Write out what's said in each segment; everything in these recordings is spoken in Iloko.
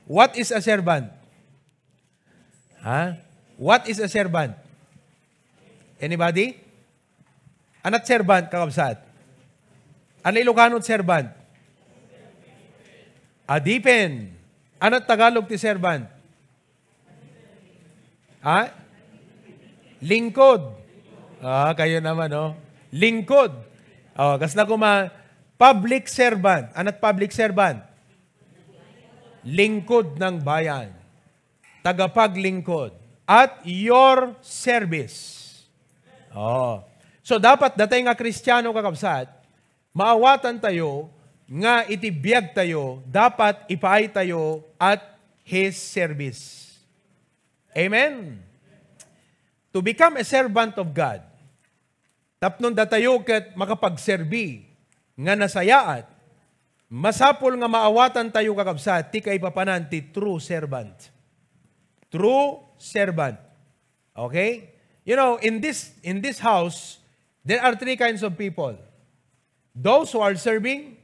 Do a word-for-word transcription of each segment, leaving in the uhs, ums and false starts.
What is a servant? Ha? What is a servant? Anybody? Anat servant, kakabsat? Ano Ilocano servant? Adipen. Anat Tagalog ti servant? Ha? Lingkod. Ah, kayo naman, no? Lingkod. Oh, kasla kuma, public servant. Anat public servant? Lingkod ng bayan. Tagapaglingkod. At your service. Oh. So, dapat datay nga Kristiano, kakabsat, maawatan tayo nga iti biag tayo, dapat ipaay tayo at His service. Amen? To become a servant of God, tapno datayo ket makapagserbi nga nasayaat, masapul nga maawatan tayo, kakabsat, ti kaipapanan ti true servant. True servant. Okay? You know, in this, in this house, there are three kinds of people. Those who are serving,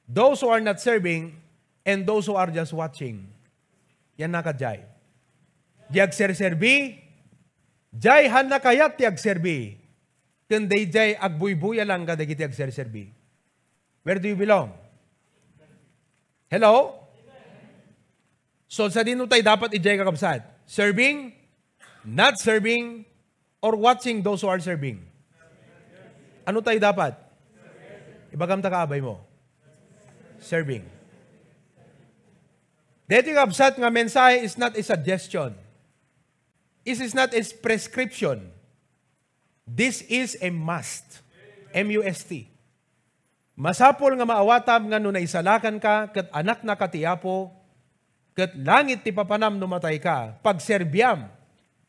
those who are not serving, and those who are just watching. Yan na kadiay. Di agserserbi, diay han nakayat ti agserbi. Ken daydiay agbuybuya lang kadagiti agserserbi. Where do you belong? Hello? So, sadino tayo dapat idiay, kakabsat? Serving, not serving, or watching those who are serving? Ano tayo dapat? Ibagam ta kaabay mo. Serving. Deti, kakabsat, nga mensahe is not a suggestion. It is not a prescription. This is a must. M U S T. Masapul nga maawatam nga no naisalakanka ket anaknaka ti Apo, ket langit ti papanam no matayka, pagserbiam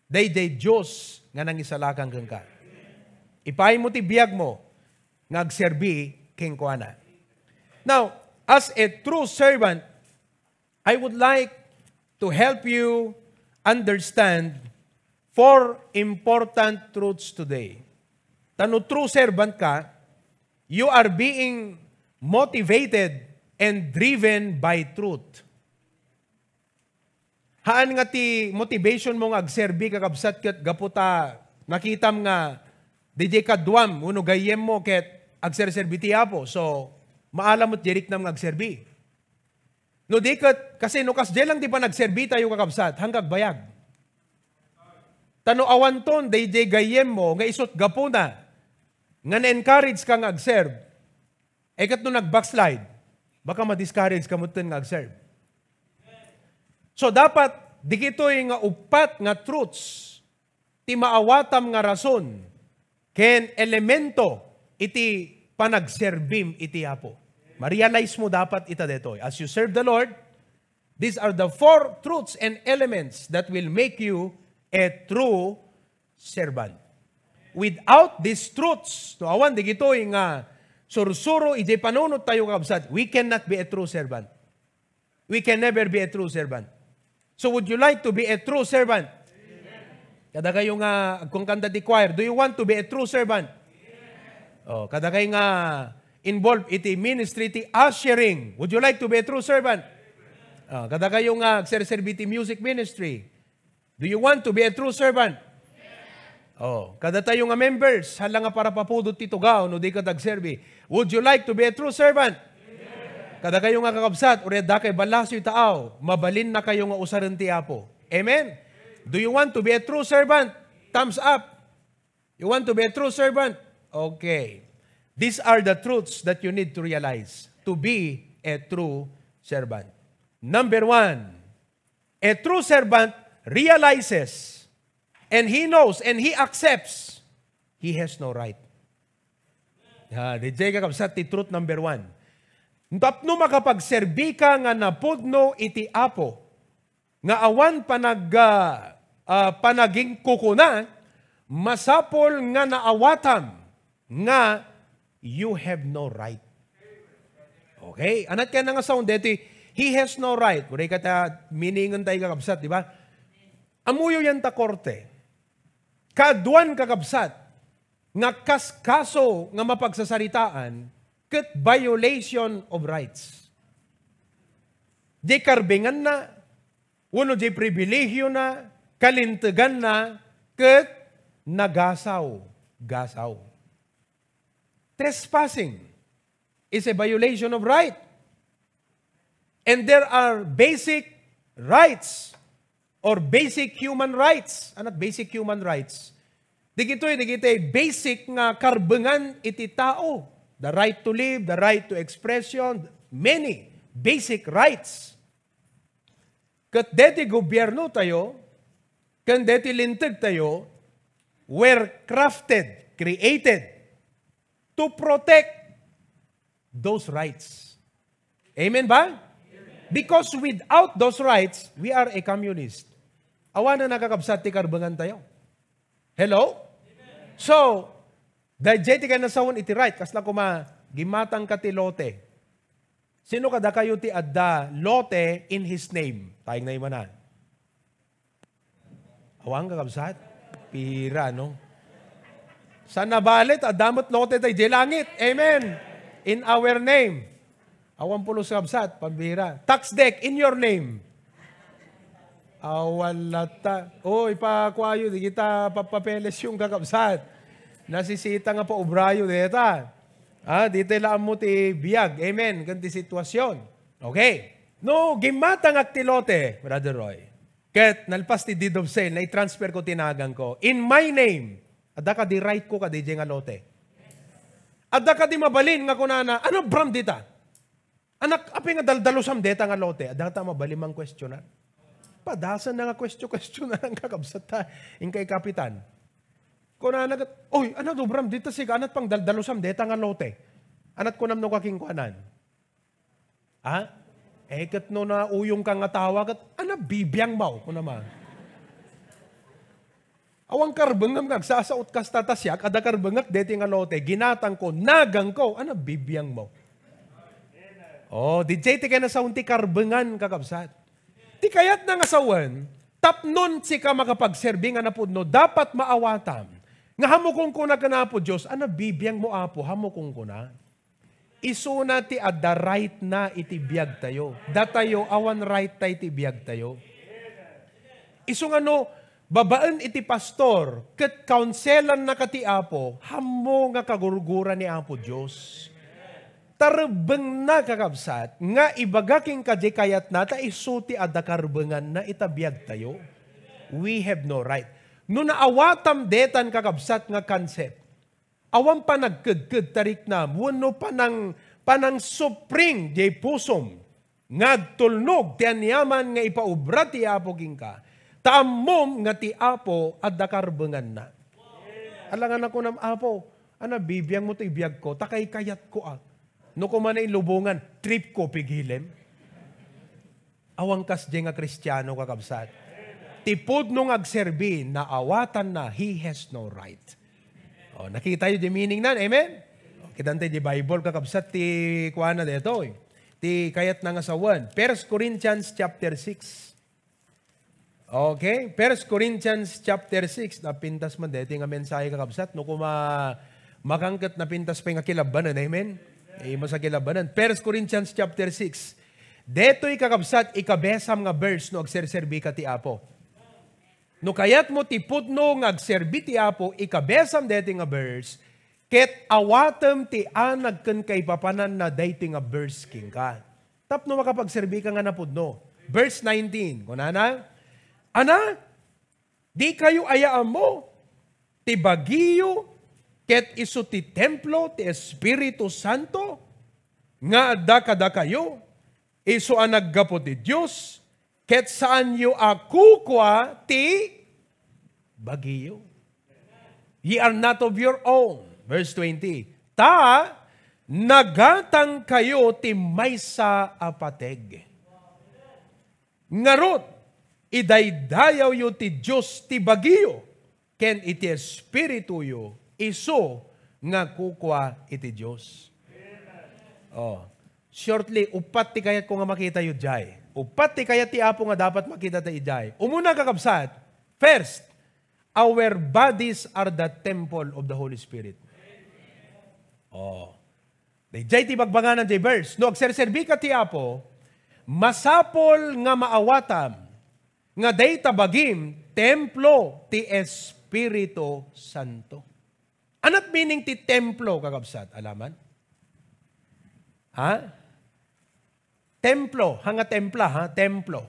daydiay Dios nga nangisalakan kenka. Ipaaymo ti biagmo nga agserbi kenkuana. Now, as a true servant, I would like to help you understand four important truths today. Ta no true servant ka, you are being motivated and driven by truth. Haan nga ti motivation mo nga agserbi, kakabsat, ket gapu ta nakitam nga didiay kaduam wenno gayyemmo ket agserserbi ti Apo. So, maalam met di riknam nga agserbi. No di ket, kasi no kasdiay lang ti panagserbi tayo, kakabsat, haan nga agbayag. Ta no awanton daydiay gayyemmo nga isut' gapuna nga na-encourage ka nga agserb, e ket no nag-backslide, baka ma-discourage ka metten nga agserb. So, dapat dikitoy nga uppat nga truths ti maawatam nga rason ken elemento iti panagserbim iti Apo. Ma-realize mo dapat ita daytoy. As you serve the Lord, these are the four truths and elements that will make you a true servant. Without these truths, no awan digitoy nga sursuro iti panunot tayo, kabsat, we cannot be a true servant. We can never be a true servant. So would you like to be a true servant? Kada kayo nga, agkunkanta ti choir, do you want to be a true servant? Oh, kada kayo nga involved iti ministry ti ushering, would you like to be a true servant? Oh, kada kayo nga agserserbi ti music ministry, do you want to be a true servant? Oh, kada tayo nga members, hala nga para papudot ti tugaw no di ka tagserbi. Would you like to be a true servant? Kada kayo nga kakabsat, uray adda kay ballasiw taaw, mabalin na kayo nga usaren ti Apo. Amen? Do you want to be a true servant? Thumbs up. You want to be a true servant? Okay. These are the truths that you need to realize to be a true servant. Number one, a true servant realizes and he knows and he accepts he has no right. Ha, didiay, kakabsat, ti truth number one. Tapno makapagserbi ka nga napudno iti Apo, nga awan panag-, ah, ah, panagingkukuna, masapul nga naawatam nga you have no right. Okay? Anat kaya nga sound deti, he has no right. Uray ka ta, meaningen tayo, kakabsat, di ba? Ammoyo yan ta korte. Kaaduan, kakabsat, nga kas-, kaso nga mapagsasaritaan ket violation of rights. Di karbinganna, wenno diay pribilehiona, kalinteganna, ket nagasaw, gasaw. Trespassing is a violation of right. And there are basic rights or basic human rights. Ania ti basic human rights? Dagitoy, dagiti basic nga karbengan iti tao. The right to live, the right to expression, many basic rights. Ket deti gobiernotayo, ken deti lintegtayo were crafted, created to protect those rights. Amen ba? Because without those rights, we are a communist. Awanen a kakabsat ti karbengantayo. Hello? So, daydiay ti kayatna a sawen iti right, kasla koma, gimmatangka ti lote. Sino kadakayo ti adda lote in his name? Tayeng na imanan. Awan, kakabsat? Pira, no? Saan nabali ta adda met lote daydiay langit? Amen. In our name. Awan pulos, kabsat, pambira. Tax deck, in your name. Awan latta. O, ipakuayo, di kita papapeles yung kakabsat. Nasisita nga paubrayo deta. Ah, di tayo laam mo ti biag. Amen. Kan ti sitwasyon. Okay. No, gimmatangak ti lote, Brother Roy. Ket nalpas ti deed of sale, naitransfer ko ti naganko. In my name, adda kadi right ko kadi nga lote? Adda kadi mabalin nga kunana, "Ano, Bram, dita? Anak, apay nga daldalusam deta nga lote?" Adda ta mabalin mang questionan. Padasan na nga question-questionan ang kakabsat ta, inka ikapitan. Kunana ket, "Oy, ano, Bram, dita siga, anat pang daldalusam deta nga lote?" Anat kunam no kakinkuanan? Ha? Eh, ket no nauyongka nga tawa, ket, "Ano, bibiang mo?" Kuna man. Awan karbengem nga agsasaot kasta ta siak, adda karbengek deti nga lote, ginatangko, naganko, "Ano, bibiang mo?" Oh, di jay ti kayatna a sawen ti karbengan, kakabsat. Ti kayatna nga sawen, tapnon sika makapagserbi nga napudno, dapat maawatam nga hammo kunkuna ken Apo Dios, "Ano, bibiang mo, Apo?" Hammo kunkuna. Isuna ti adda right na iti biagtayo. Datayo, awan right ta iti biagtayo. Isu nga no, babaen iti pastor, ket kaunselanna ka ti Apo, hammo nga kagurgura ni Apo Dios. Tarebbengna, kakabsat, nga ibaga kenka di kayatna, ta isu ti adda karbenganna ita biagtayo. We have no right. No naawatam detan, kakabsat, nga concept, awan panagkedked ta riknam wenno panang-, panangsupring diay pusom nga agtulnog ti aniaman nga ipaubra ti Apo kenka, ta ammom nga ti Apo adda karbenganna. Alangan a kunam, "Apo, ano, bibiang mo ti biagko, ta kaykayatko a." No koma na ilubongan, "Trip ko, pigilem." Awan kasdiay nga Kristiano, kakabsat. Ti pudno nga agserbi, naawatanna, he has no right. O, nakitayo di meaning nan, amen? O, kitan tayo di Bible, kakabsat, ti kuana detoy. Ti kayatna nga sawen. First Corinthians chapter six. Okay? First Corinthians chapter six. Napintas man deti nga mensahe, kakabsat. No, kuma, makangket napintas pay nga kilabbanan, amen? Ima sa kilabbanan. First Corinthians chapter six. Detoy, kakabsat, ikabesam nga verse no agserserbi ka ti Apo. No kayatmo ti pudno nga agserbi ti Apo, ikabesam deti nga verse, ket awatem ti anag ken kaipapananna daytoy nga verse kenka. Tapno makapagserbi ka nga napudno. Verse nineteen, kunana, "Ana, di kayo aya ammo ti bagiyo ket isu ti templo ti Espiritu Santo nga adda kadakayo, isu a naggapu ti Dios, ket saanyo a kukua ti bagiyo. Ye are not of your own." Verse twenty, "Ta nagatangkayo ti maysa a pateg. Ngarud, idaydayawyo ti Dios ti bagiyo, ken iti espirituyo, isu nga kukua iti Dios." Oh, shortly, uppat ti kayatko nga makitayo diay. Uppat ti kayat ti Apo nga dapat makitatayo diay. Umuna, kakabsat, first, our bodies are the temple of the Holy Spirit. Oh. Daydiay ti bagbaganan diay verse. No agserserbi ka ti Apo, masapul nga maawatam nga dayta bagim templo ti Espiritu Santo. Anat meaning ti templo, kakabsat? Alaman? Ha? Templo. Hanga templa, ha? Templo.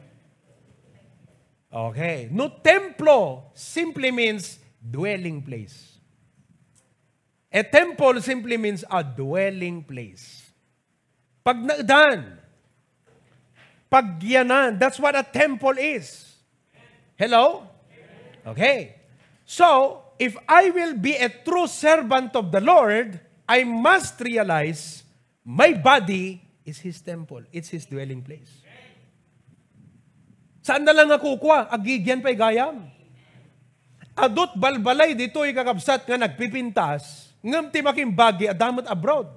Okay. No templo simply means dwelling place. A temple simply means a dwelling place. Pagnaedan, pagyanan, that's what a temple is. Hello? Okay. So, if I will be a true servant of the Lord, I must realize my body is His temple. It's His dwelling place. Saan na lang nga kukua? Agigian pay gayam. Adut balbalay ditoy, kakabsat, nga nagpipintas, ngem ti makimbagi, adda met abroad.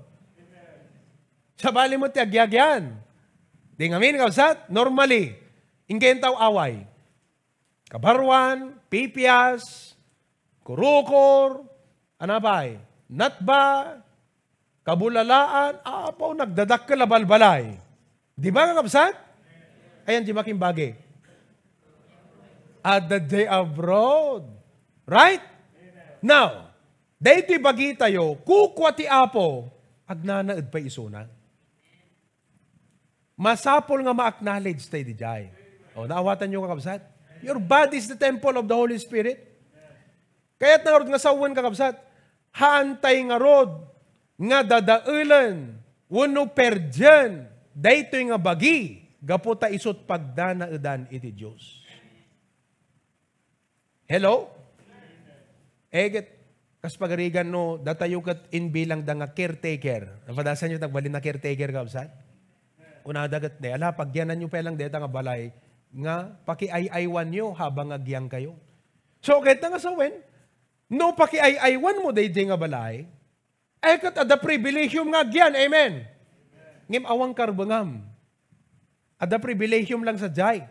Sabali met ti agiagian. Di ngamin, kabsat, normally, ingka intawon away. Kabaruan, pipias, kurukor, anapay, natba, kabulalaan, apo, nagdadakkel a balbalay. Di ba, kakabsat? Ayan, di makimbagi. Adda diay abroad. Right? Now, daytoy bagitayo, kukua ti Apo, agnanaed pay isuna. Masapul nga ma-acknowledge tayo diay. O, naawatan nyo, kakabsat? Your body is the temple of the Holy Spirit. Kayat na ngarud nga sawen, kakabsat, haantay ngarud nga dadaelen wenno perdien daytoy nga bagi gapu ta isut' pagdanaedan iti Dios. Hello? Eh, ket, kas pagarigan no, datayo ket imbilangda nga caretaker. Napadasan yo ti nagbalin a caretaker, kabsat? Kunada ket, "Ala, pagyananyo pay lang deta nga balay, nga pakiay-aywanyo habang agyangkayo." So, ket nga sawen, no pakiay-aywanmo daydiay nga balay, ay, ket adda pribilehiom nga agyan. Amen. Ngem awan karbengam. Adda pribilehiom lang sadiay.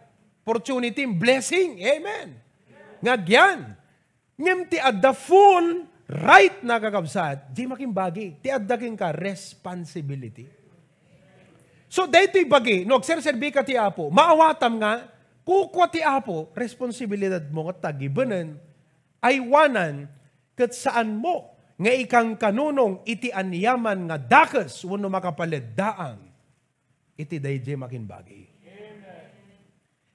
Opportunity, blessing. Amen. Nga agyan. Ngem ti adda full right na, kakabsat, di makimbagi. Ti adda kenka, responsibility. So, daytoy bagi, no agserserbi ka ti Apo, maawatam nga, kukua ti Apo, responsibilidad mo nga tagibenen, aywanan, ket saan mo nga ikankanunong iti aniaman nga dakes wenno makapaleddaang iti daydiay makimbagi.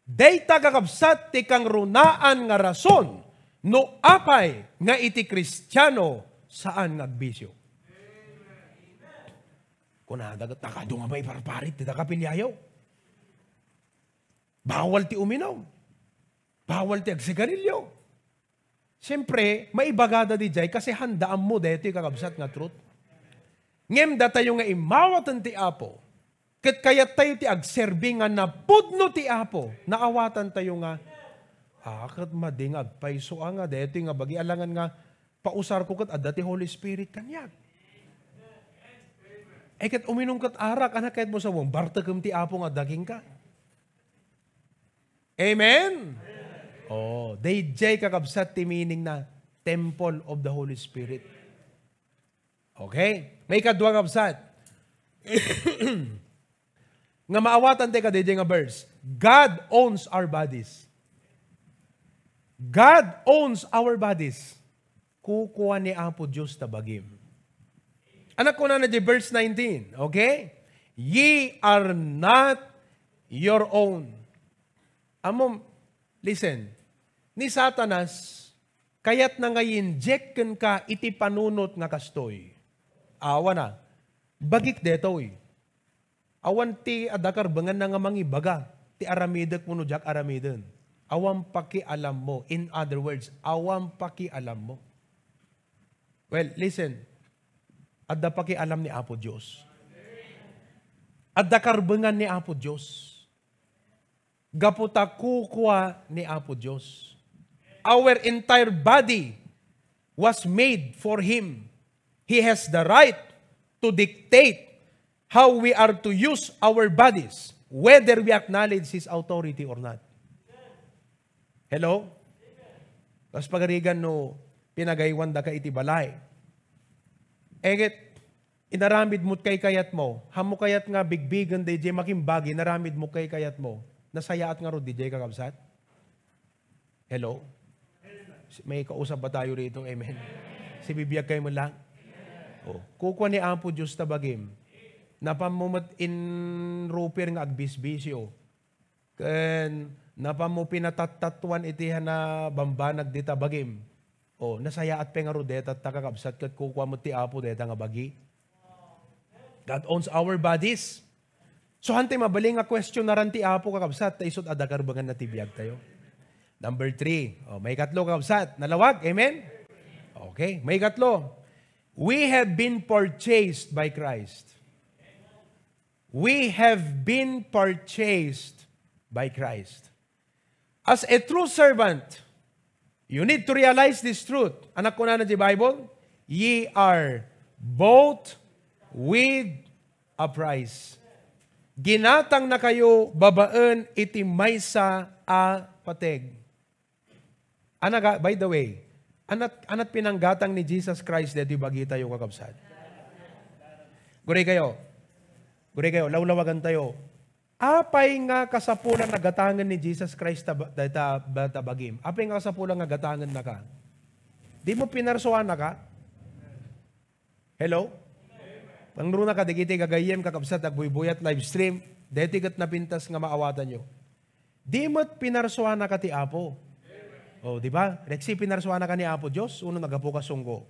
Dayta, kakabsat, ti kangrunaan nga rason no apay nga iti Kristiano saan nga agbisio. Kunada ket, "Nakadu nga maiparparit ti da kapiliayo. Bawal ti uminum. Bawal ti agsigarilio." Siyempre, maibagada diay kasi handaan mo daytoy, kakabsat, nga truth. Ngem datayo nga immawaten ti Apo, ket kayat tayo ti agserbi nga napudno ti Apo, naawatan tayo nga, "Ah, ket madi nga agpayso a nga daytoy nga bagi, alangan nga pausar ko ket adda ti Holy Spirit kaniak." Eh, ket uminum ket arak, ania kayat mo sawen, bartekem ti Apo nga adda kenka. Amen? Oh, daydiay, kakabsat, ti meaning na temple of the Holy Spirit. Okay? Maikadua, kabsat. Nga maawatan tayo kadaydiay nga verse. God owns our bodies. God owns our bodies. Kukua ni Apo Dios ta bagim. Ania kunana di verse nineteen, okay? "Ye are not your own." Ammom, listen, ni Satanas, kayatna nga i-inject kenka iti panunot nga kastoy. Awan a, bagik detoy. Awan ti adda karbenganna nga mangibaga ti aramidek wenno diak aramiden. Awan pakialammo. In other words, awan pakialammo. Well, listen. Adda pakialam ni Apo Dios. Adda karbengan ni Apo Dios. Gapu ta kukua ni Apo Dios. Our entire body was made for Him. He has the right to dictate how we are to use our bodies, whether we acknowledge His authority or not. Hello? Kas pagarigan no pinagaywandaka iti balay. Eget, inaramid mo kaykayatmo. Hammo kayat nga bigbigen daydiay makimbagi, inaramid mo kaykayatmo. Nasayaat ngarud daydiay, kakabsat? Hello? May kausap ba tayo rito? Amen. Sibibiag kayo man lang? Oh. Kukua ni Apo Diyos ta bagim. Napan mo met in roofer nga agbisbisyo. Ken napan mo pinatattatwan iti hana bambanag dita bagim. Oh, nasayaat pay ngarud deta ta kakabsat ket kukua met ti Apo deta nga bagi. God owns our bodies. So, hantay mabalin nga question naran ti Apo, kakabsat, ta isut' adda karbengan na ti biag tayo. Number three. Oh, may katlo, kakabsat. Nalawag. Amen? Okay. May katlo. We have been purchased by Christ. We have been purchased by Christ. As a true servant, you need to realize this truth. Anak, kunana ti Bible, "Ye are bought with a price." Ginatangnakayo babaen iti maysa a pateg. Anaga, by the way, anat, anat pinanggatang ni Jesus Christ ditoy bagitayo, kakabsat? Guri kayo. Guri kayo, lawlawagan tayo. Apay nga kasapulan nga gatangen ni Jesus Christ ta, ta, ta, ta bagim? Apay nga kasapulan nga gatangen naka? Di mo pinarsuanaka? Hello? Pangruna ka, dagiti gagayyem, kakabsat, agbuybuyat live stream, deti ket napintas nga maawatanyo. Di met pinarsuanaka ti Apo. Oh, di ba? Rexy, pinarsuanaka ni Apo Dios, uno nagapu ka sunggo.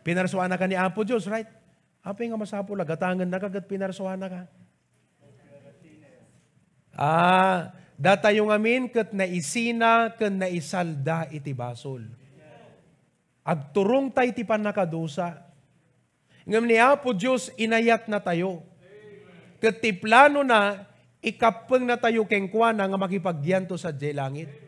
Pinarsuanaka ni Apo Dios, right? Apay nga masapul a gatangennaka ket pinarsuanaka? Ah, datayo ngamin ket naisina ken naisalda iti basol. Agturongtay ti pannakadusa. Ngem ni Apo Dios inayatnatayo. Ket ti planona, ikappengnatayo kenkuana nga makipagyanto sadiay langit.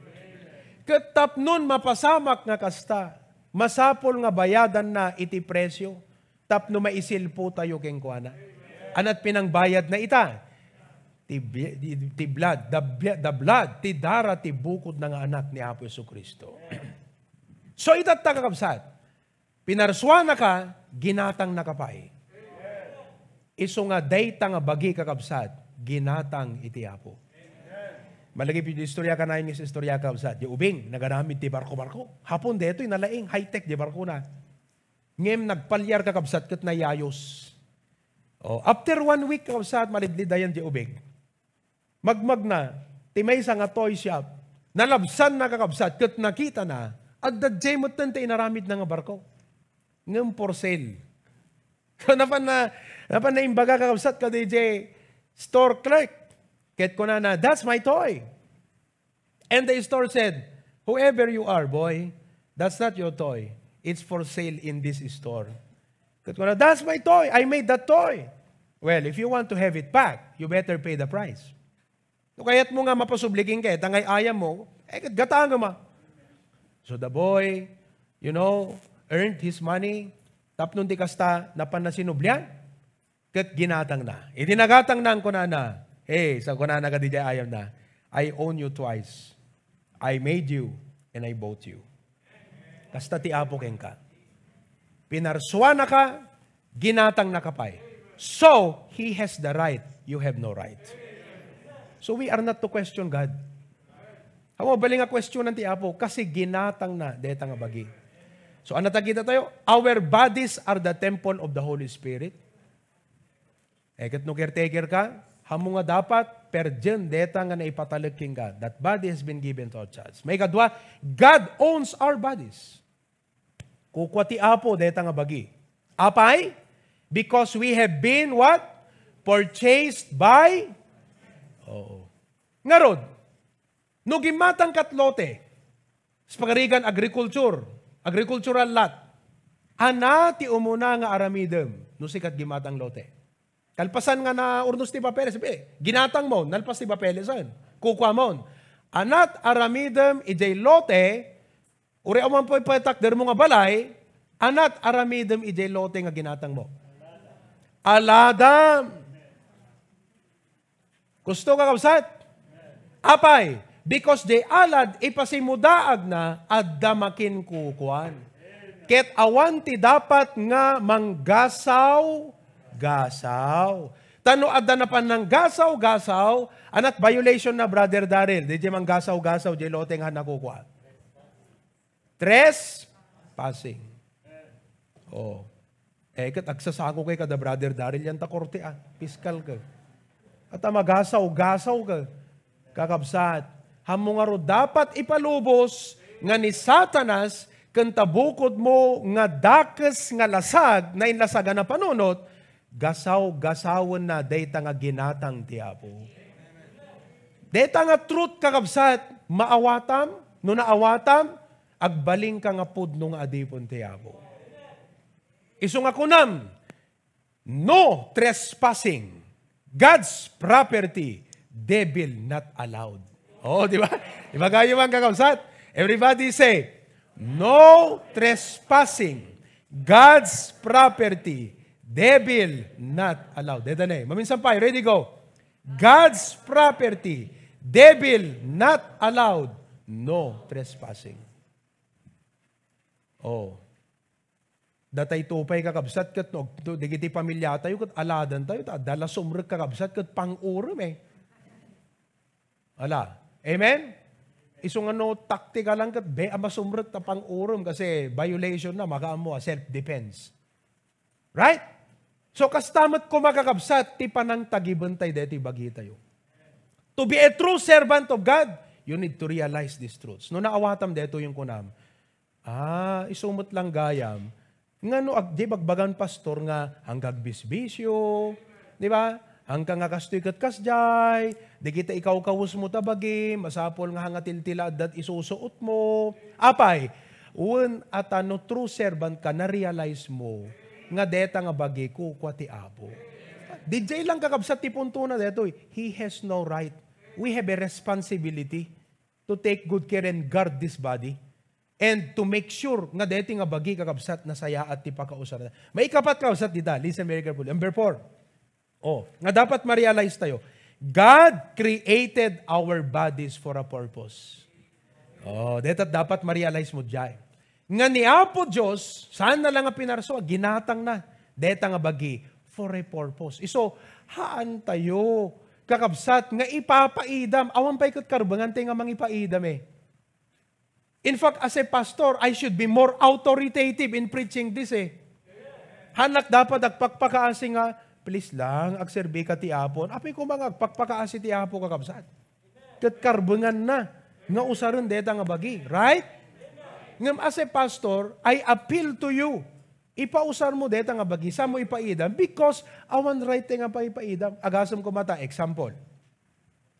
Ket tapnon mapasamak nga kasta, masapul nga bayadanna iti presio tapno maisilpotayo kenkuana. Anat pinangbayadna ita? Ti bi-, ti, ti blood, the bi-, the blood, ti dara, ti bukodna nga Anak ni Apo Jesu-Cristo. So, itatta, kakabsat, pinarsuanaka, ginatangnaka pay. Isu nga dayta nga bagi, kakabsat, ginatang iti Apo. Malagip iti istorya kanayon nga istorya, kakabsat. Di ubing, nagaramid ti barko-barko. Hapon detoy nalaing, high-tech di barko na. Ngem nagpalyar, kakabsat, ket nayayos. Oh, after one week, kakabsat, malidlidayan di ubing. Magmagna ti maysa nga toy shop. Nalabsanna, kakabsat, ket nakitana, adda diay metten ti inaramidna nga barko. Ngem for sale. So, napan na, napan na imbaga, kakabsat, kadi diay store clerk. Ket kunana, "That's my toy." And the store said, "Whoever you are, boy, that's not your toy. It's for sale in this store." Ket kunana, "That's my toy. I made that toy." "Well, if you want to have it back, you better pay the price." No kayat mo nga mapasubli kenka, ta ngay-ayam mo, eh, ket gatangem a. So the boy, you know, earned his money, tapno di kasta, napan na sinublian, ket ginatangna. Idi nagatangna, kunana, "Hey," sa kunana kadi diay ayamna, "I own you twice. I made you and I bought you." Kasta ti Apo kenka. Pinarsuanaka, ginatangnaka pay. So, he has the right, you have no right. So, we are not to question God. Awan bali nga questionan ti Apo, kasi ginatangna deta nga bagi. So, ano ta kita tayo? Our bodies are the temple of the Holy Spirit. Eh, ket no caretaker ka, ammom nga dapat, perdien deta nga naipatalek kenka. That body has been given to a church. Maikadua, God owns our bodies. Kukua ti Apo deta nga bagi. Apay? Because we have been what? Purchased by? Oo. Ngarud, no gimmatang kat lote, sa pagarigan agriculture, agricultural lot, ana ti umuna nga aramidem, no sikat gimmatang lote. Kalpasan nga naurnos ti papeles, sabi, ginatang mo, nalpas ti papeles, an? Kukua mo. Anat aramidem idiay lote, uri awan po ipatakder mo nga balay, anat aramidem idiay lote nga ginatang mo. Aladam. Gusto ka, kabsat? Apay, because diay alad, ipasimudaagna, adda makinkukuan. Ket awan ti dapat nga manggasaw-gasaw. Ta no adda napan nanggasaw-gasaw, anat violation na, Brother Daryl, di jay manggasaw-gasaw, jay lote nga nakukua. Trespassing. Oh. Eh, ket agsasango kay kada Brother Daryl yan ta korte, ah. Piskal ka. At magasaw-gasaw ka. Kakabsat, hammo ngarud dapat ipalubos nga ni Satanas ken ta bukod mo nga dakes nga lasag, nainlasagan a panunot, gasaw-gasawenna dayta nga ginatang ti Apo. Dayta nga truth, kakabsat, maawatam, no naawatam, agbalin ka nga pudno nga adipon ti Apo. Isu nga kunam, "No trespassing, God's property, devil not allowed." Oh, di ba? Ibagayo man, kakabsat. Everybody say, "No trespassing, God's property, devil not allowed." Deta ne. Maminsan pa, ready, go. "God's property, devil not allowed. No trespassing." Oh. Datayto pay, kakabsat, ket no, no, dagiti pamilyatayo ket aladantayo, ta adda la sumrek, kakabsat, ket pang-urem, eh. Ala. Amen? Isu nga no taktika lang ket be a masumrek ta pang-urem kasi violation na, makaammo a self-defense. Right? So, kasta met koma, kakabsat, ti panangtagibentayo daytoy bagitayo. To be a true servant of God, you need to realize these truths. No naawatam daytoy yung kunam, Ah, isu met lang gayam. Ngano ag-, di bagbagan, pastor, nga hangga agbisbisyo, di ba? Hangga nga kastoy ket kasdiay, dagita ikawkawes mo ta bagi, masapul nga hanga tiltila addat isusuot mo. Apay, wen ata no true servant ka, na-realize mo nga deta nga bagi kukua ti Apo. Didiay lang, kakabsat, ti puntona detoy. He has no right. We have a responsibility to take good care and guard this body. And to make sure nga deti nga bagi, kakabsat, nasayaat ti pakausarna. Maikapat, kakabsat, dita. Listen very carefully. Number four. Oh, nga dapat ma-realize tayo. God created our bodies for a purpose. Oh, deta dapat ma-realize mo diay. Nga ni Apo Dios, saan na lang nga pinarso, ginatang na. Deta nga bagi, for a purpose. Isu, haan tayo, kakabsat, nga ipapaidam. Awan pay ket karbengan tayo nga mangipaidam, eh. In fact, as a pastor, I should be more authoritative in preaching this, eh. Hanak dapat agpakpakaasi nga, "Please lang, agserbi ka ti Apo." Apay koma nga agpakpakaasi ti Apo, kakabsat. Ket karbengan na nga usaren deta nga bagi, right? Ngem as a pastor, I appeal to you. Ipausar mo deta nga bagi, saan mo ipaidam? Because awan right nga paipaidam. Agasem koma ta, example.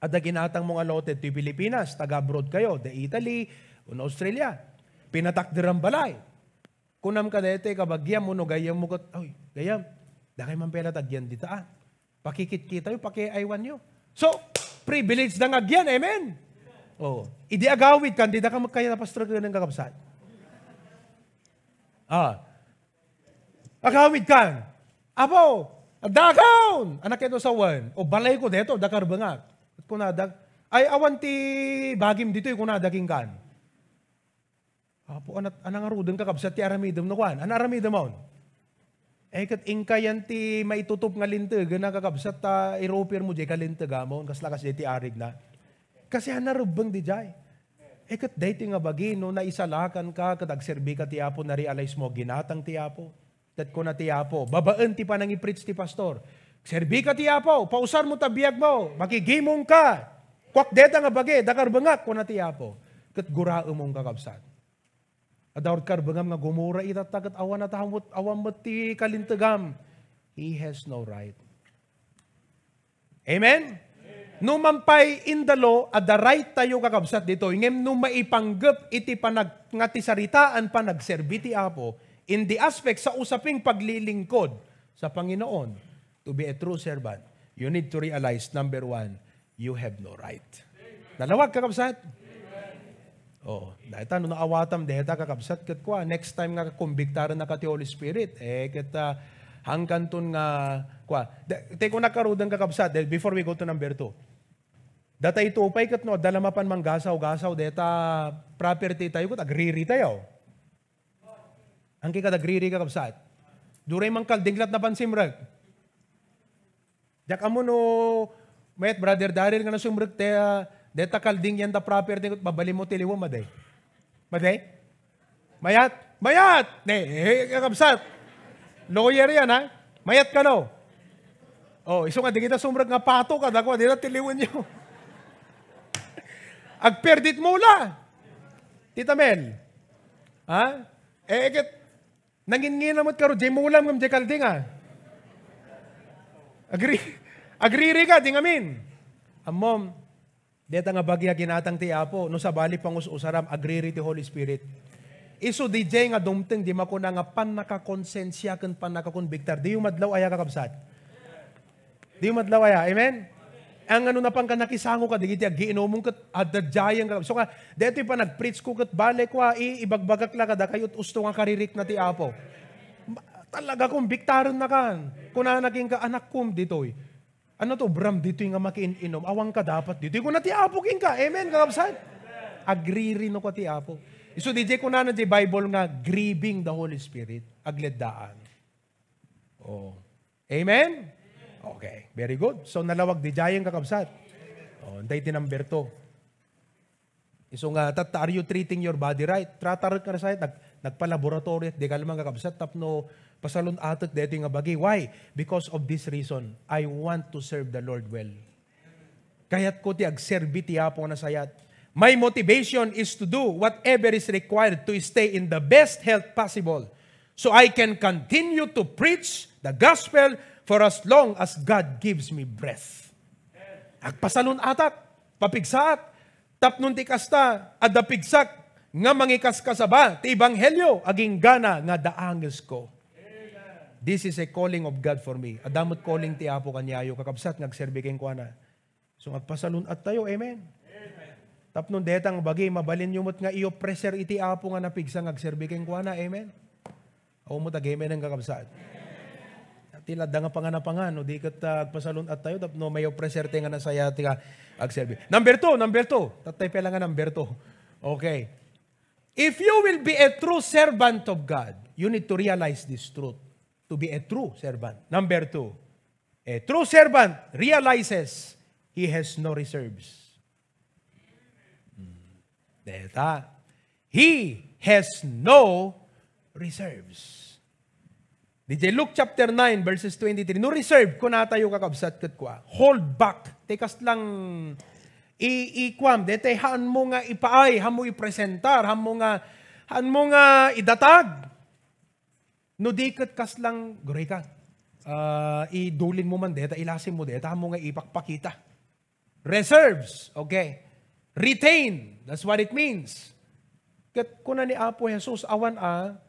Adda ginatang mo nga lote ti Pilipinas, taga-abroad kayo, the Italy, o Australia. Pinatakderan balay. Kunam kadaytoy kabagiam, no gayyem mo ket, "Oy, gayyem, dakay man pay la ti agyan dita, ah. Pakikitkitayo, pakiaywanyo." So, privilege da nga agyan, amen? Oh, idi agawid kan, dida ka met kayat a pastreken, kakabsat. Ah. Agawid kan. "Apo, adakon!" Annak ket sawen. "O, balayko detoy, dakarbengak." Kunada, "Ay, awan ti bagim ditoy," kunada kenka. "Apo, anat-, anangaruden, kakabsat, ti aramidem no kuan. Ano aramidem on?" Eh, ket inka yan ti maitutop nga lintegen, kakabsat, ta irupir mo diay kalintegamon, kasla kasdiay ti arigna. Kasi haan narebbeng diay. Eh, ket daytoy nga bagi, no naisalakan ka, ket agserbi ka ti Apo, na-realize mo, ginatang ti Apo. Ket kuna ti Apo, babaen ti panangi-preach ti pastor, "Serbi ka ti Apo, pausar mo ta biag mo, makigimong ka. Kuak deta nga bagi, dakarbengak," kuna ti Apo. Ket guraemon, kakabsat. Adda karbengam nga gumura ita, ta ket awan a ta-, awan met ti kalintegam. He has no right. Amen? No man pay in the law, adda right tayo, kakabsat, ditoy. Ngem no maipanggep iti panag-, nga ti saritaan panagserbi ti Apo, in the aspect sa usaping paglilingkod sa Panginoon, to be a true servant, you need to realize, number one, you have no right. Nalawag, kakabsat? Oo. Dayta, no naawatam dayta, kakabsat, ket kua, next time nga kumbiktaran na ka ti Holy Spirit, eh, ket, ah, hangkanton nga, kua, da-, tay ko nakarudan, kakabsat, dahil before we go to number two, datayto pay ket no, adda la mapan manggasaw-gasaw, dayta property tayo, ket agriri tayo. Angki kadagriri, kakabsat. Duray mangkaldinglat na pansimrek. Diak ammo no, mayat, Brother Daryl, nga nasumrek ti, ah, deta kalding yan da property, ket mabalinmo ti liwem, madi? Madi? Mayat? Mayat! Ne, eh, kakabsat. Lawyer yan, ha? Mayat kano? Oh, isu nga, di kita sumrek nga pato, kada ko, di na tiliwenyo. Agperdit mo la. Tita Mel. Ha? Eh, ket, nanginnginam met karo, jay mulam ngem jay kalding, ah. Agri-, agriri ka, di ngamin. Ammom, deta nga bagi a ginatang ti Apo, no sabali pangus-usaram, agriri ti Holy Spirit. Isu di jay nga dumteng, di makuna nga pannakakonsensia ken pannakakonbiktar. Diyo madlaw aya, kakabsat? Di madlaw aya. Amen? Ang ano na pang ka nakisango ka, digiti aggiinumong ket adda jayeng ka. So nga, detoy pa nag-preach ko ket bale ko, ah, i-, ibagbagak la kadakayo, usto nga karirik na ti Apo. Ma-, talaga kong biktaron na kan. Kunana king ka, anak kom, ditoy. Ano to, Bram, ditoy nga makiin-inom? Awan ka dapat ditoy. Kuna ti Apo king ka. Amen, kakabsat? Agriri no ka ti Apo. Isu di jay kunana di Bible nga grieving the Holy Spirit. Agleddaan. Oh. Amen? Okay, very good. So, nalawag di jayeng, kakabsat. Oh, antay ti number two. Isu nga, tatta, are you treating your body right? Tratarek ka na sa nag, nagpa-laboratory, di ka lamang, kakabsat, tapno pasalun-atek detoy nga bagi. Why? Because of this reason, I want to serve the Lord well. Kayatko ti agserbi ti Apo nga nasayat. My motivation is to do whatever is required to stay in the best health possible so I can continue to preach the gospel for as long as God gives me breath. Agpasalun-atak, papigsaak, tapno ti kasta, adda pigsak nga mangikaskasaba ti ebanghelio agingga nga daangesko. This is a calling of God for me. Adda met calling ti Apo kaniayo, kakabsat, nga agserbi kenkuana. So, agpasalun-at tayo. Amen. Tapno detang bagi, mabalinyo met nga i-ofrecer iti Apo nga napigsa nga agserbi kenkuana. Amen. Awan met ag-amen, kakabsat. Ti ladda nga panganapangan, no, di ket, ah, agpasalun-at tayo, tapno may ofrecer tayo nga nasaya ti ka agserbi. Number two, number two. Tattay pela nga number two. Okay. If you will be a true servant of God, you need to realize this truth. To be a true servant. Number two, a true servant realizes he has no reserves. Hmm. Deta. He has no reserves. Didiay Luke chapter nine, verses twenty-three, no reserve, kunatayo, kakabsat, ket kua, hold back. Ti kaslang i-, ikuam, dete haanmo nga ipaay, haanmo ipresentar, haanmo nga, haanmo nga idatag. No di ket kaslang, gurayka, ah, idulin mo man deta, ilasin mo deta, haanmo nga ipakpakita. Reserves, okay. Retain, that's what it means. Ket kuna ni Apo Jesus, awan a,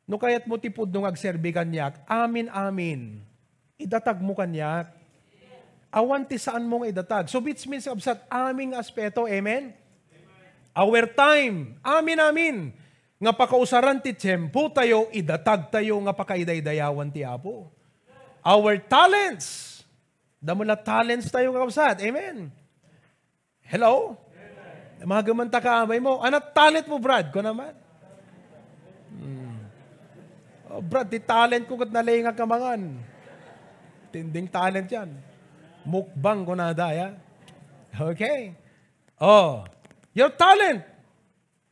no kayatmo ti pudno nga agserbi kaniak, amin-amin, idatagmo kaniak. Awan ti saanmo nga idatag. So, which means, kabsat, amin nga aspeto, amen? Our time, amin-amin, nga pakausaran ti tiempo tayo, idatag tayo nga pakaidaydayawan ti Apo. Our talents, damo la talents tayo, kakabsat. Amen. Hello? Mahageman ta ka amay mo. Ano talent mo, Brad? Ko naman. Hmm. Oh, Brad, ti talent ko ket nalengag ka mangan. Tinding talent yan. Mukbang ko na daya. Okay. Oh, your talent.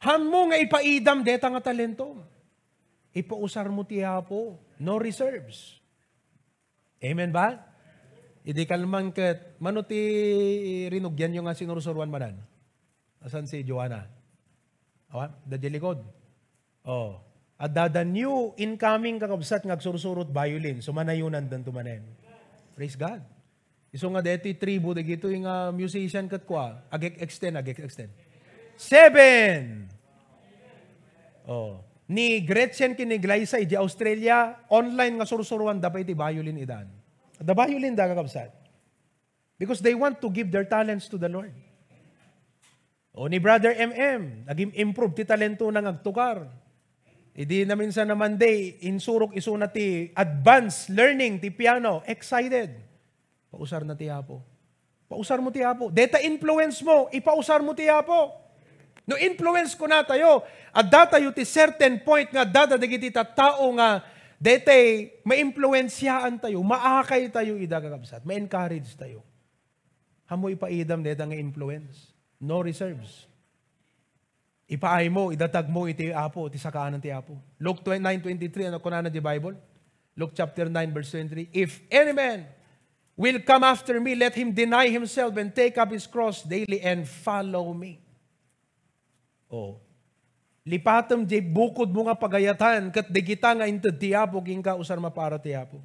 Haanmo nga ipaidam deta nga talento. Ipausar mo ti Apo. No reserves. Amen ba? Idi kalman ket, mano ti rinugianyo nga sinursuruan manen? Asan si Joanna? Awan, da di likod. Oh. Adda da new incoming, kakabsat, nga agsursurot violin. So, manayunan danto manen. Praise God. Isu nga deti tribu dagitoy nga musician ket kua, ag-extend, ag-extend. Seven! Oh. Ni Gretchen ken ni Glyza, iti Australia, online nga sursuruan da pay ti violin idan. Da violin da, kakabsat. Because they want to give their talents to the Lord. O ni Brother M M, naging improve ti talento na nga agtukar. Idi naminsan na Monday, insurok isuna ti advanced learning ti piano. Excited. Pausar na ti Apo. Pausar mo ti Apo. Deta influence mo, ipausar mo ti Apo. No influence ko natayo, adda tayo ti certain point nga adda dagiti tattao nga Daytay, maimpluwensiaan tayo, maakay tayo ida, kakabsat, ma-encourage tayo. Ammo ipaidam dayta nga influence. No reserves. Ipaaymo, idatagmo iti Apo, iti sakaanan ti Apo. Luke nine twenty-three, ano kunana di Bible? Luke chapter nine, verse twenty-three, "If any man will come after me, let him deny himself and take up his cross daily and follow me." Oh. Lipatem jay bukodmo nga pagayatan ket dagita nga inted ti Apo kenka, usar mapara ti Apo.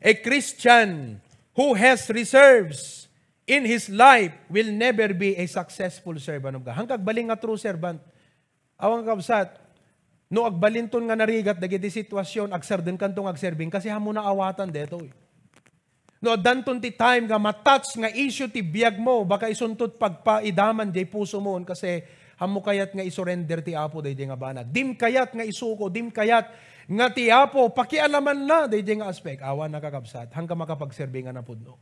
A Christian who has reserves in his life will never be a successful servant of God. Hangka agbalin nga true servant. Awan, kakabsat, no agbalinton nga narigat dagiti sitwasyon, agserdenkanto nga agserbing, kasi ammo naawatan detoy. No addanton ti time nga ma-touch nga issue ti biagmo, baka isunto ti pagpaidaman jay pusomo, kasi ammo kayat nga isurrender ti Apo daydiay nga banag. Dim kayat nga isuko, dim kayat nga ti Apo pakialamanna daydiay nga aspect. Awan, kakabsat, hangka makapagserbi nga napudno.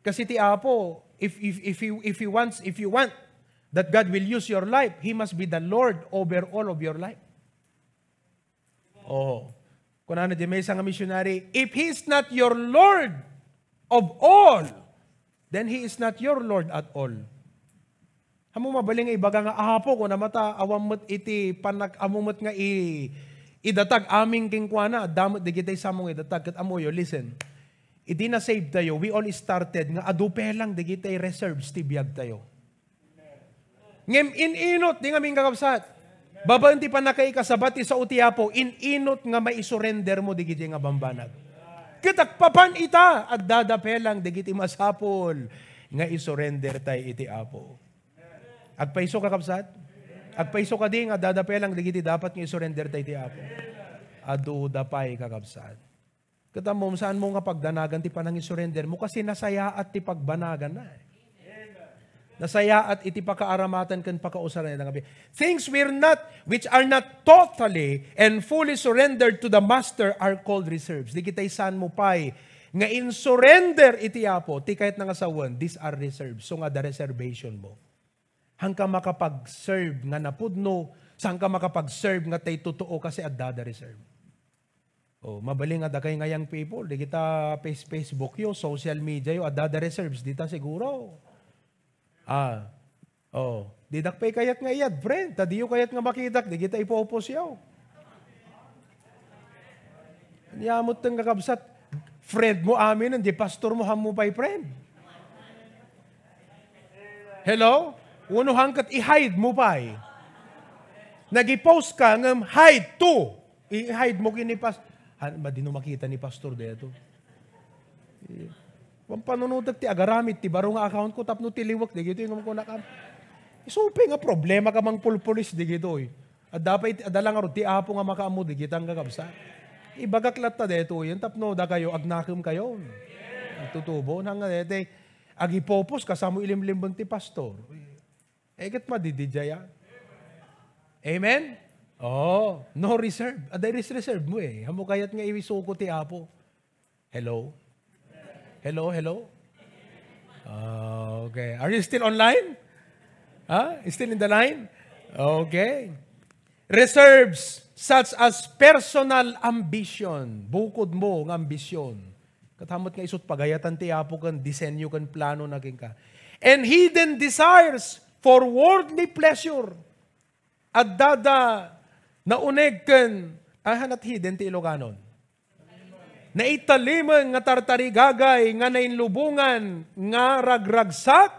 Kasi ti Apo, if, if, if, he, if he wants, if you want that God will use your life, He must be the Lord over all of your life. Oh. Kunana di maysa nga missionary, "If He is not your Lord of all, then He is not your Lord at all." Ammo mabalin nga ibaga nga, "Apo, kuna mata, awan met iti panak-, ammo met nga i-, idatag amin kenkuana, adda met dagiti samo nga idatag." Ket ammoyo, listen, idi na-save tayo, we all started nga adu pay lang dagiti reserves ti biag tayo. Ngem in-inot, di ngamin, kakabsat, babaen ti pannakaikasabat ti sao ti Apo, in-inot nga maisurrender mo dagiti nga bambanag. Ket agpapan ita, adda da pay lang dagiti masapul nga isurrender tay iti Apo. Agpayso, kakabsat? Agpayso kadi nga adda da pay lang dagiti dapat nga isurrender tay iti Apo? Adu da pay, kakabsat. Ket ammom, saanmo nga pagdanagan ti panangisurrender mo kasi nasayaat ti pagbanaganna. Nasayaat iti pakaaramatan ken pakausaran ita nga bi-, things we're not, which are not totally and fully surrendered to the Master are called reserves. Dagitay saanmo pay nga insurrender iti Apo, ti kayatna nga sawen, these are reserves. So nga, adda reservation mo. Hangka makapag-serve nga napudno, saan ka makapag-serve nga tay totoo kasi adda da reserve. Oh, mabalin nga dakay nga young people, dagita face-, Facebook yo, social media yo, adda da reserves, dita siguro. Ah, oh, didak pay kayat nga iyad, friend, ta diyo kayat nga makitak, dagita ipopos yo. Ania met ten, kakabsat, friend mo amin, di pastor mo, ammo pay friend. Hello? Wenno hangkat i-hide mo pay. Nag-post ka, ngem hide to. I-hide mo kini pas-, han, madino makita ni pastor dayto. Pampanunotek ti agaramid ti baro nga account ko tapno tiliwek dagitoy nga kunakam. Isu pay nga problema ka mangpulpulis dagitoy. Adda pay, adda lang ngarud ti Apo nga makaammo dagita nga kakabsat. Ibagak latta daytoyen tapno dakayo agnakemkayon. Agtutubo, nangngana daytoy, agipopos, kasano ilimlimbeng ti pastor. Eh, ket madididiay, ah. Amen? Oh, no reserve. Adda res-, reserve mo eh. Ammo kayat nga isuko ti Apo. Hello? Hello, hello? Ah, okay. Are you still online? Huh? Still in the line? Okay. Reserves such as personal ambition. Bukod mo nga ambisyon. Ket ammo met nga isut pagayatan ti Apo ken disenyo ken planona kenka. And hidden desires for worldly pleasure. Adda da nauneg ken, ah, hanat hidden ti Iloganon. Naitalimen nga tartarigagay nga nainlubongan nga ragragsak,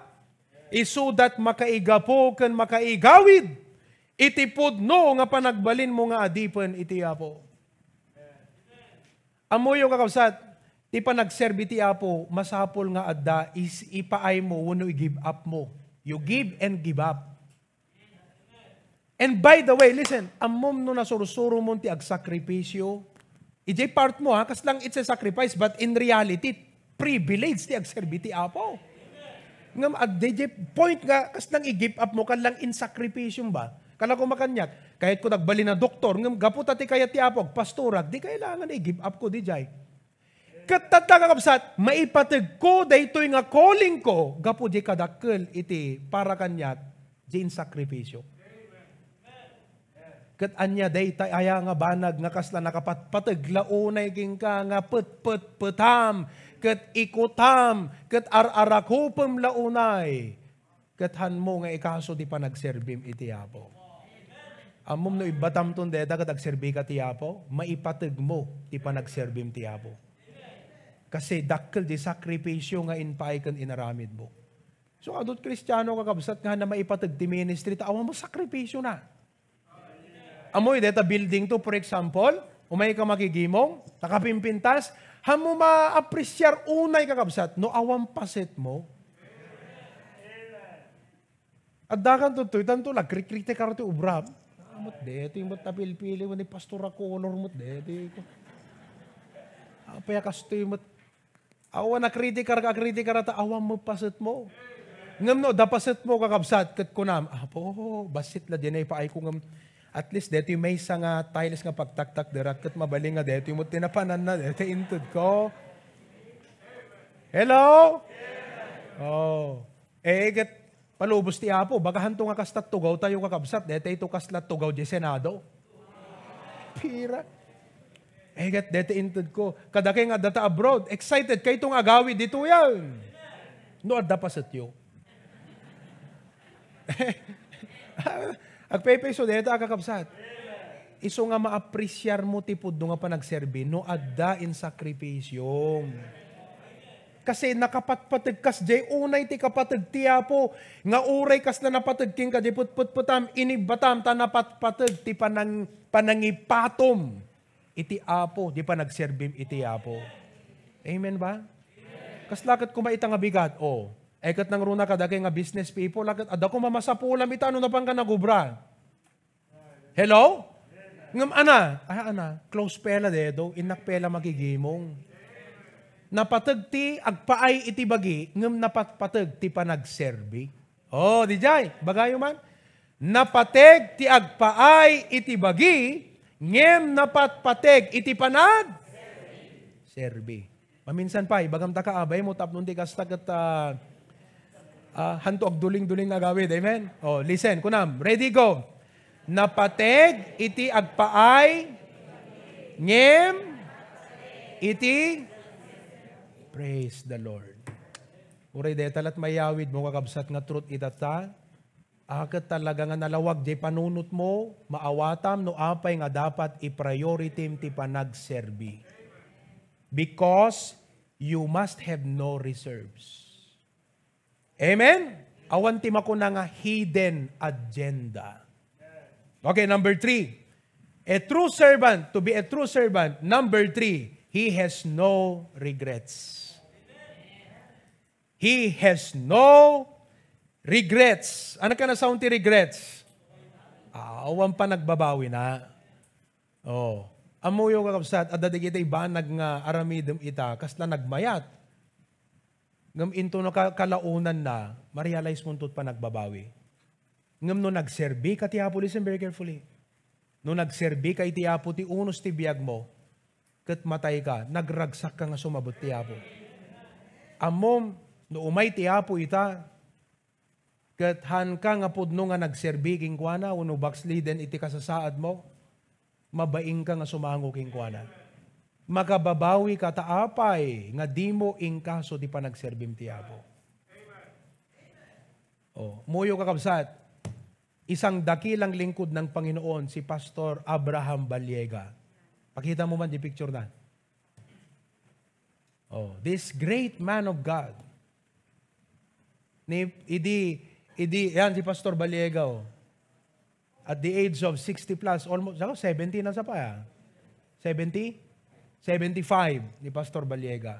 isudat makaigapu ken makaigawid iti pudno nga panagbalinmo nga adipen iti Apo. Ammoyo, kakabsat, ti panagserbi ti Apo, masapul nga adda is-, ipaaymo wenno i-give up mo. You give and give up. And by the way, listen, ammom no nasursuromon ti agsakripisyo, idiay part mo, ha, kaslang it's a sacrifice, but in reality, privilege ti agserbi ti Apo. Ngem adda idiay point nga kaslang i-give up mo, kaslang insakripisyo ba? Kala ko makaniak, kayat ko nagbalin a doktor, ngem gapu ta ti kayat ti Apo, agpastorak, di kailangan i-give up ko didiay. Ket tatta, kakabsat, maipategko daytoy nga calling ko gapu diay kadakkel iti para kaniak diay insakripisyo. Ket ania dayta aya nga banag nga kasla nakapatpateg la unay kenka nga petpetpetam, ket ikutam, ket ar-arakupem la unay, ket hanmo nga ikaso ti panagserbim iti Apo. Ammom no ibbatamton dayta ket agserbika ti Apo, maipategmo ti panagserbim ti Apo. Kasi dakkel ti sakripisio nga impaay ken inaramidmo. So, adut Kristiano, kakabsat, nga na maipateg ti ministry, ta awan mo sakripisio na. Amoy, deta building to, for example, umay ka makigimong, nakapimpintas, hanmo maapresiar unay, kakabsat, no awan paset mo. Addakan to, to, itan to, nagkrikritikan ti obra. Amot deti, amot tapilpili, ni Pastor a color, amot deti. Apay a kastoy, amot Awan a kritikar ka, kritikar ta awan mo paset mo. Ngem no, da paset mo, kakabsat, ket kunam, "Apo, bassit la dinay paay ko ngem at least detoy maysa nga tiles nga pagtaktak dirak ket mabalin nga detoy mo tinapanan na, detoy inted ko." Hello? Oh. Eh, ket palubos ti Apo, bagahanto nga kasta tugaw tayo, kakabsat, detoy to kasla tugaw di Senado. Pira. Eh, ket deti inted ko. Kadakay nga adda ta abroad, excited kayto nga agawid ditoyen. No adda pasetyo. Agpaypay so deta, kakabsat. Isu nga maapresiar mo ti pudno nga panagserbi no adda in sakrifisiom. Kasi nakapatpateg kas jay unay ti kapateg ti Apo, nga uray kasla napateg kenka di petpetpetam, inibbatam, ta napatpateg ti panang-, panangipatom iti Apo, di panagserbim iti Apo. Amen ba? Kasla ket kuma ita nga bigat, o. Ay ket nangruna kadakay nga business people, ket adda koma masapulam ita no napan ka nagubra. Hello? Ngem ana, ah, ana, close pela dedo, innak pela makigimong. Napateg ti agpaay iti bagi, ngem napatpateg ti panagserbi. Oh, di jay, bagayo man. Napateg ti agpaay iti bagi, ngem napatpateg iti panag serbi. Maminsan pay, ibagam ta ka, abay mo, tapno di kasta ket, ah, ah, hanto agduling-duling nga agawid. Amen? Oh, listen, kunam. Ready, go. Napateg iti agpaay, ngem iti, praise the Lord. Uray deta lat mayawid mo, kakabsat, nga truth ita ta. Ah, ket talaga nga nalawag jay panunotmo, maawatam no apay nga dapat i-prioritim ti panagserbi. Because you must have no reserves. Amen? Awan ti makuna nga hidden agenda. Okay, number three. A true servant, to be a true servant, number three, he has no regrets. He has no regrets. Ano ka na sound ti regrets? Ah, awan pa nagbabawi na. Oh. Ammoyo, kakabsat, adda dagiti banag nga aramidem ita, kasla nagmayat. Ngem into no ka-, kalaonan na, ma-realize mo into't panagbabawi. Ngem no nagserbi ka ti Apo, listen very carefully. No nagserbi ka iti Apo ti unos ti biag mo, ket matay ka, nagragsak ka nga sumabot ti Apo. Ammom, no umay ti Apo ita, ket haanka nga pudno nga nagserbi kenkuana wenno backslidden iti kasasaad mo, mabain ka nga sumango kenkuana. Makababawi ka ta apay nga dimo inkaso ti panagserbim ti Apo. Oh, muyo, kakabsat, isang dakilang lingkod ng Panginoon, si Pastor Abraham Baliega. Pakita mo man di picture na. Oh, this great man of God. Ni, idi, idi, yan si Pastor Baliega, oh. At the age of sixty plus, almost, ako, seventy na sa pa, ah. Seventy? Seventy-five ni Pastor Baliega.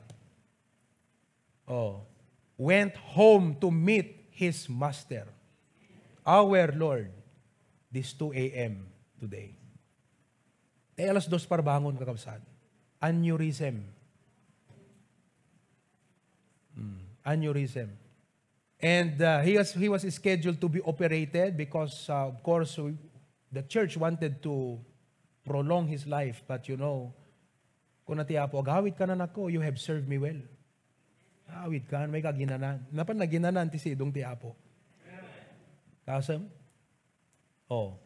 Oh, went home to meet his master, our Lord, this two A M today. Eh, alas dos parbangon, kakabsat. Aneurysm. Hmm, aneurysm. And, uh, he was, he was scheduled to be operated because, uh, of course, we, the church wanted to prolong his life. But, you know, kuna ti Apo, "Agawid ka na, nako, you have served me well." Awid ka, may kaginanan. Napan naginanan ti sidong ti Apo. Kasem? Oh.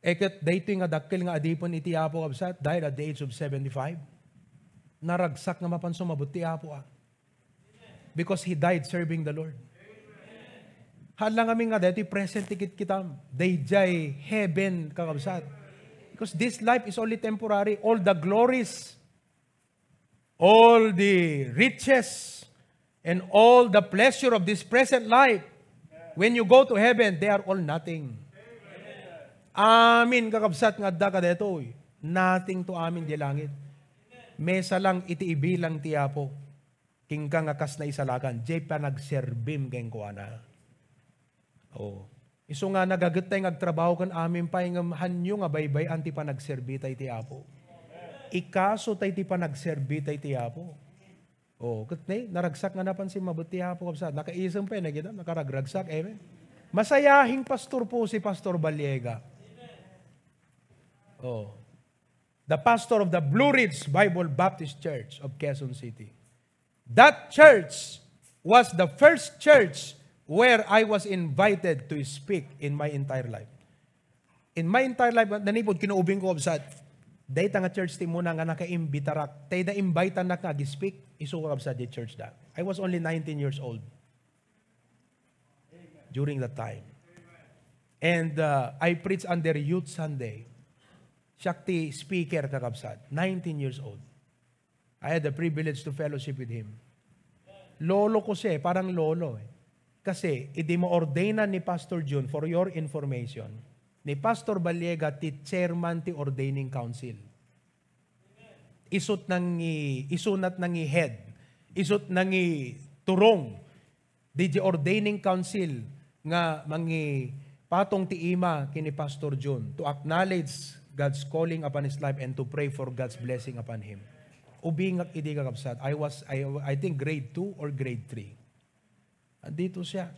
E ket daytoy nga dakkel nga adipen iti Apo, kabsat, died at the age of seventy-five. Naragsak nga mapan sumabut ti Apo, ah. Because he died serving the Lord. Haan lang amin nga daytoy present ti kitkitam. Daydiay heaven, kakabsat. Because this life is only temporary. All the glories, all the riches, and all the pleasure of this present life, when you go to heaven, they are all nothing. Amin, kakabsat, nga adda kadaytoy. Nothing to amin di langit. Mesa lang iti ibilang ti Apo. Kenka nga kas naisalakan, diay panagserbim kenkuana. Oh. Isu nga nagagettay nga agtrabaho ken amin pay ngem hanyo nga baybay-an ti panagserbita iti Apo. Ikaso tay ti panagserbita iti Apo. Oh, ket ne, naragsak nga napan simmabut ti Apo, kabsat. Nakaisem pay, nagita, nakaragragsak. Amen. Masayahing pastor po si Pastor Baliega. Oh. The pastor of the Blue Ridge Bible Baptist Church of Quezon City. That church was the first church where I was invited to speak in my entire life. In my entire life, nanipod kinaubing ko, kabsat, dayta nga church ti muna nga nakaimbitarak. Tay na-invitanak nga ag-speak, isu, kabsat, di church da. I was only nineteen years old during that time. And, uh, I preached under Youth Sunday. Siak ti speaker, kakabsat. Nineteen years old. I had the privilege to fellowship with him. Lolo ko siya eh, parang lolo eh. Kasi, idi maordainan ni Pastor Jun, for your information, ni Pastor Baliega ti chairman ti ordaining council. Isut nangi, isunat nangi head, isut nangi turong, di ordaining council nga mangipatong ti ima ken ni Pastor Jun to acknowledge God's calling upon his life and to pray for God's blessing upon him. Ubingak idi, kakabsat. I was, I, I think grade two or grade three. Andito siya.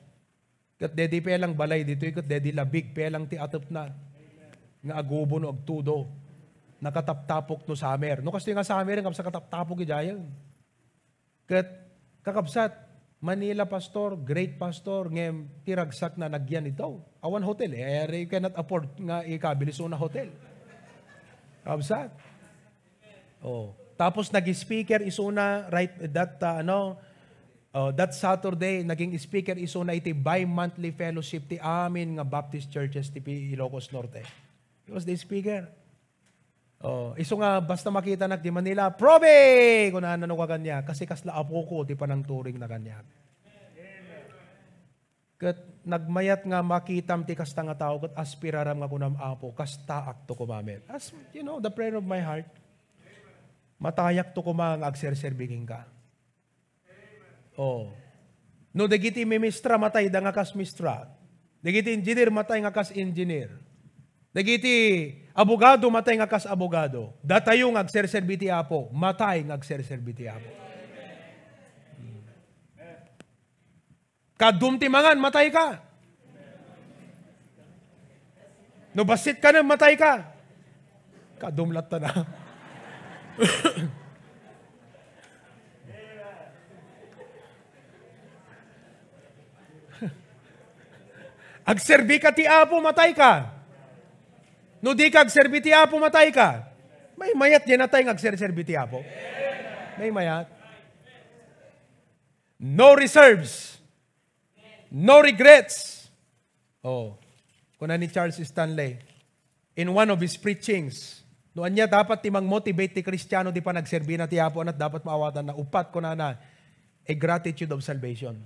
Ket dedi pay lang balay ditoy, ket dedi labig pay lang ti atepna. Nga agubo no agtudo. Nakataptapok no summer. No kastoy nga summer, kabsat, kataptapok idiayen. Ket, kakabsat, Manila pastor, great pastor, ngem ti ragsakna nagyan itaw. Awan hotel, eh, you cannot afford nga ikabili isuna hotel. Kabsat. Oh. Tapos nag-speaker isuna, right, that, uh, ano, oh, that Saturday, naging speaker isuna iti bi-monthly fellowship ti amin nga Baptist churches ti Ilocos Norte. He was the speaker. Oh, isu nga basta makitanak di Manila, "Probe!" Kunana no kaniak, kasi kasla apoko ti panangturingna kaniak. Ket nagmayat nga makitam ti kasta nga tao, ket aspiraram nga kunam, "Apo, kastaak to koma met." As, you know, the prayer of my heart, "Matayakto koma nga agserserbi kenka." Oh. No dagiti ministra, matay da nga kas mistra. Dagiti engineer, matay nga kas engineer. Dagiti abogado, matay nga kas abogado. Datayo nga agserserbi ti Apo, matay nga agserserbi ti Apo. Kaadum ti mangan, matay ka. No bassit ka na, matay ka. Kaadum latta na. Agserbi ka ti Apo, matay ka. No di ka agserbi ti Apo, matay ka. May mayat diay natay nga agserserbi ti Apo. May mayat. No reserves. No regrets. Oh. Kuna ni Charles Stanley, in one of his preachings, no ania dapat ti mang-motivate ti Kristiano di panagserbina ti Apo, ania dapat maawatanna? Uppat, kunana, a gratitude of salvation.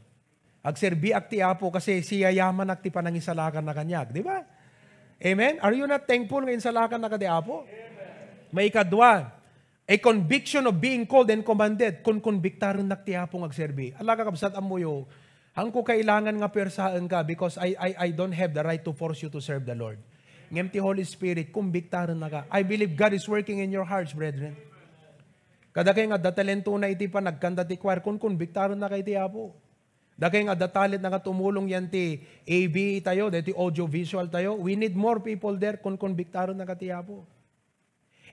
Agserbiak ti Apo kasi siyayamanak ti panangisalakanna kaniak, di ba? Amen? Are you not thankful nga insalakanna ka ti Apo? Maikadua, a conviction of being called and commanded. Kunkonbiktarennak ti Apo nga agserbi. Ala, kakabsat, ammoyo, haanko kailangan nga puersaenka because I, I, I don't have the right to force you to serve the Lord. Ngem ti Holy Spirit, kumbiktaren naka. I believe God is working in your hearts, brethren. Kadakay nga adda talentona iti panagkanta ti choir, kunkonbiktarennaka iti Apo. Dakay nga adda talent nga tumulong yan ti A V tayo, daytoy audio visual tayo. We need more people there, kunkonbiktarennaka ti Apo.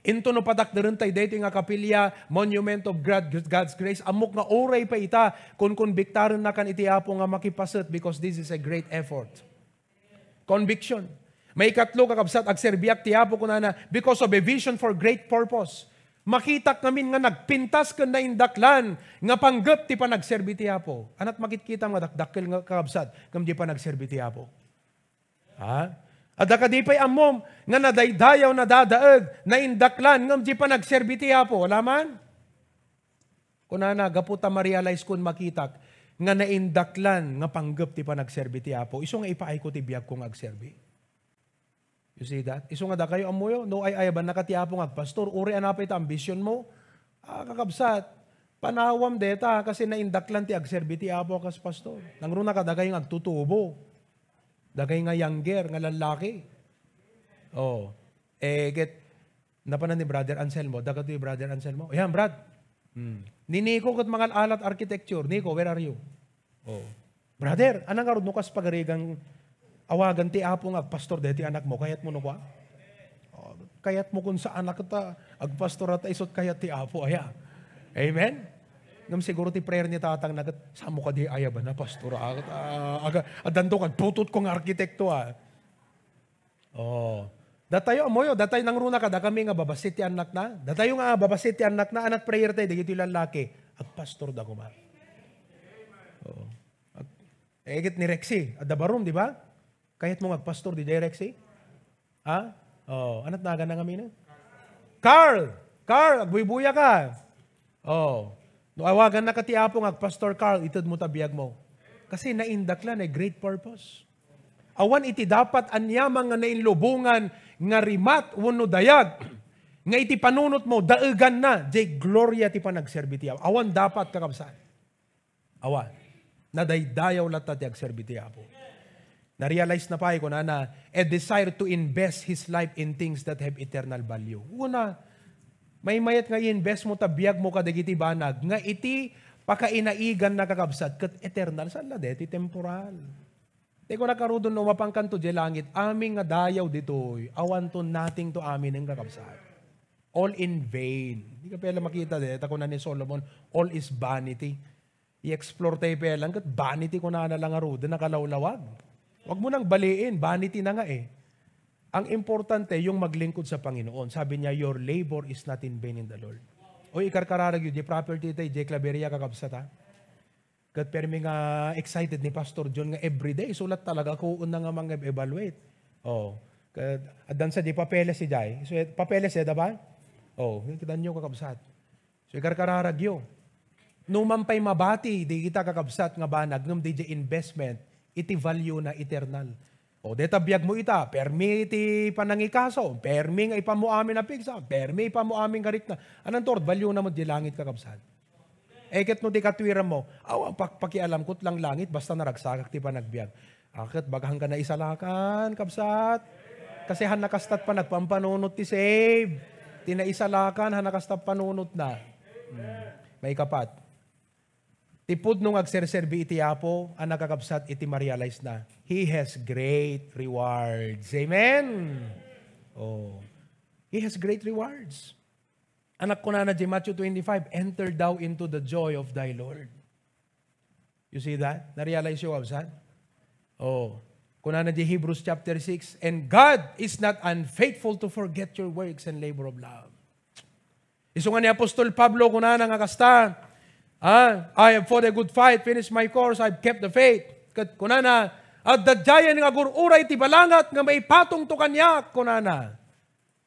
Into no patakderentay daytoy nga kapilya, monument of God, God's grace, ammok nga uray pay ita, kunkonbiktarennakan iti Apo nga makipaset because this is a great effort. Conviction. Maikatlo, kakabsat, agserbiak ti Apo, kunana, because of a vision for great purpose. Makitak ngamin nga nagpintas ken naindaklan nga panggep ti panagserbi ti Apo. Ania ti makitkitam nga dakdakkel nga kakabsat ngem di panagserbi ti Apo? Ha? Adda kadi pay ammom nga nadaydayaw, nadadaeg, naindaklan ngem di panagserbi ti Apo? Wala man? Kunana, gapu ta ma-realize kon makitak nga naindaklan nga panggep ti panagserbi ti Apo, isu nga ipaayko ti biagko nga agserbi. You see that? Isu nga dakayo, ammoyo, no ay-ayabanna ka ti Apo nga agpastor, uray a napay ta ambisionmo, ah, kakabsat, panawam deta, kasi naindaklan ti agserbi ti Apo a kas pastor. Nangruna kadakayo nga agtutubo. Dakayo nga younger, nga lallaki. Oh. Eh, ket, napanan ni Brother Anselmo, daga ti Brother Anselmo. Yan, Brad. Hmm. Ni Nico ket mangal-alat architecture. Nico, where are you? Oh. Brother, ania ngarud no kas pagarigan awagan ti Apo nga agpastor deti anakmo? Kayatmo no kua? Oh, kayatmo kun saan a ket, ah, agpastor ta isut kayat ti Apo, aya. Amen? Ngem siguro ti prayer ni tatang na ket, "Saanmo kadi ayabanna, pastor, ah, ket, ah, aga, addanto kagputotko nga arkitekto, ah." Oh. Datayo, ammoyo, datayo nangruna kadakami nga babassit ti annakna. Datayo nga babassit ti annakna, ania ti prayer tayo, dagiti lallaki, "Agpastor da koma." Oh. Ag-, eh, ket ni Rexy, adda barum, di ba? Kayatmo nga agpastor, di jay Rexy? Ha? Oh, ania ti naganna ngamin? Carl! Carl, agbuybuya ka. Oh. No awaganna ka ti Apo nga agpastor, Carl, itedmo ta biagmo. Kasi naindaklan a great purpose. Awan iti dapat aniaman nga nainlubongan nga rimat wenno dayag nga iti panunotmo, daeganna jay gloria ti panagserbi ti Apo. Awan dapat, kakabsat. Awan. Nadaydayaw latta ti agserbi ti Apo. Na-realize na pay, kunana, a desire to invest his life in things that have eternal value. Una, maymayat nga i-invest mo ta biag mo kadagiti banag nga iti pakainaigan na, kakabsat, ket eternal, saan la deti temporal. Ti kuna karudon no mapankanto di langit, amin nga dayaw ditoy, awanto nothing to amin, kakabsat. All in vain. Di ka pala makita de, ta kuna ni Solomon, "All is vanity." I-explore tayo pay lang, ket vanity kunana lang ngaruden, nakalawlawag. Wag mo nang baliin, vanity na nga eh. Ang importante, yung maglingkod sa Panginoon. Sabi niya, "Your labor is not in vain in the Lord." O, ikarkararag yun, di property tayo, di Claveria, kakabsat, ha? Ket permi nga excited ni Pastor John nga everyday, sulat talaga, kuon na nga mang-evaluate. Oh, ket addan sa di papeles si Jai. So, papeles, eh, da ba? Oh, kita nyo, kakabsat. So, ikarkararagyo. Numan pay mabati, di kita kakabsat nga banag, ngem di jay investment, iti value na eternal. O, deta biag mo ita, permi ti panangikaso, permi nga ipamuamin a pigsa, permi ipamuamin karikna. Anantor, value na mo di langit, kakabsat. Eh, ket no di katwiran mo, aw, ang pakpakialam ko lang langit, basta naragsakak ti panagbiag. Aket, baga hangga naisalakan, kabsat. Kasi han nakastat pa nagpampanunot ti save. Ti naisalakan, han nakastat panunot na. Hmm. Maikapat. Ti pudno nga agserserbi iti Apo, a nakakabsat iti ma-realize na. He has great rewards. Amen? Oh. He has great rewards. Anak, kunana di Matthew twenty-five, "Enter thou into the joy of thy Lord." You see that? Na-realize you, kabsat? Oh. Kunana di Hebrews chapter six, "And God is not unfaithful to forget your works and labor of love." Isu nga ni Apostol Pablo, kunana nga kasta, ah, "I have fought a good fight, finished my course, I've kept the faith." Ket kunana, "Adda daydiay nga agur-uray ti balangat nga maipatongto kaniak," kunana.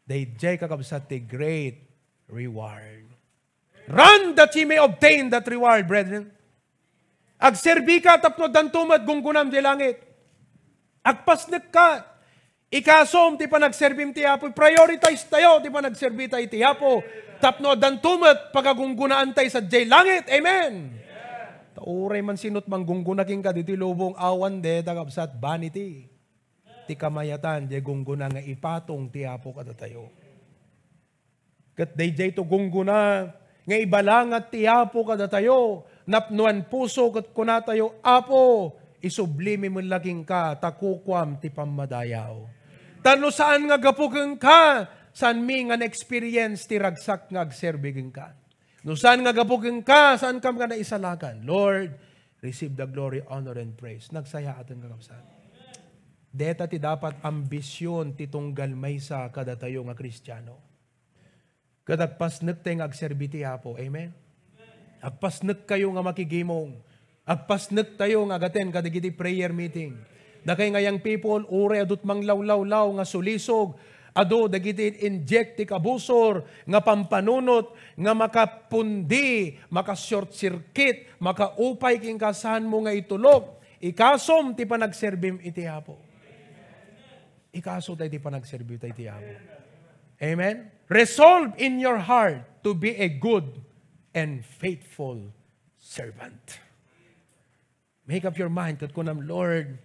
Daydiay, kakabsat, ti great reward. Run that ye may obtain that reward, brethren. Agserbi ka tapno addanto met gunggonam di langit. Agpasnek ka. Ikasom ti panagserbim ti Apo. Prioritize tayo ti panagserbi tayo ti Apo. Tapno addanto met pagagunggonaan tayo sadiay langit. Amen. Ta uray man sinot manggunggona kenka ditoy lubong, awan deta, kabsat, vanity. Ti kamayatan, diay gunggona nga ipatong ti Apo kadatayo. Ket daydiay to gunggona nga ibalangat ti Apo kadatayo, napnuan puso ket kunatayo, "Apo, isublimi met la kenka ta kukuam ti pammadayaw." Ta no saan nga gapu kenka, saanmi nga na-experience ti ragsak nga agserbi kenka. No saan nga gapu kenka, saankam nga naisalakan. Lord, receive the glory, honor, and praise. Nagsayaaten, kakabsat. Deta ti dapat ambision ti tunggal maysa kadatayo nga Kristiano. Ket agpasnektayo nga agserbi ti Apo. Amen? Agpasnektayo nga makigimong. Agpasnektayo nga agaten kadagiti prayer meeting. Dakay nga young people, uray adut manglawlawlaw nga sulisog, adu dagiti inject ti kabusor nga pampanunot nga makapundi, maka-short circuit, makaupay ken kasaanmo nga itulok. Ikasom ti panagserbim iti Apo. Ikaso tayo ti panagserbi tayo ti Apo. Amen? Resolve in your heart to be a good and faithful servant. Make up your mind, ket kunam, "Lord,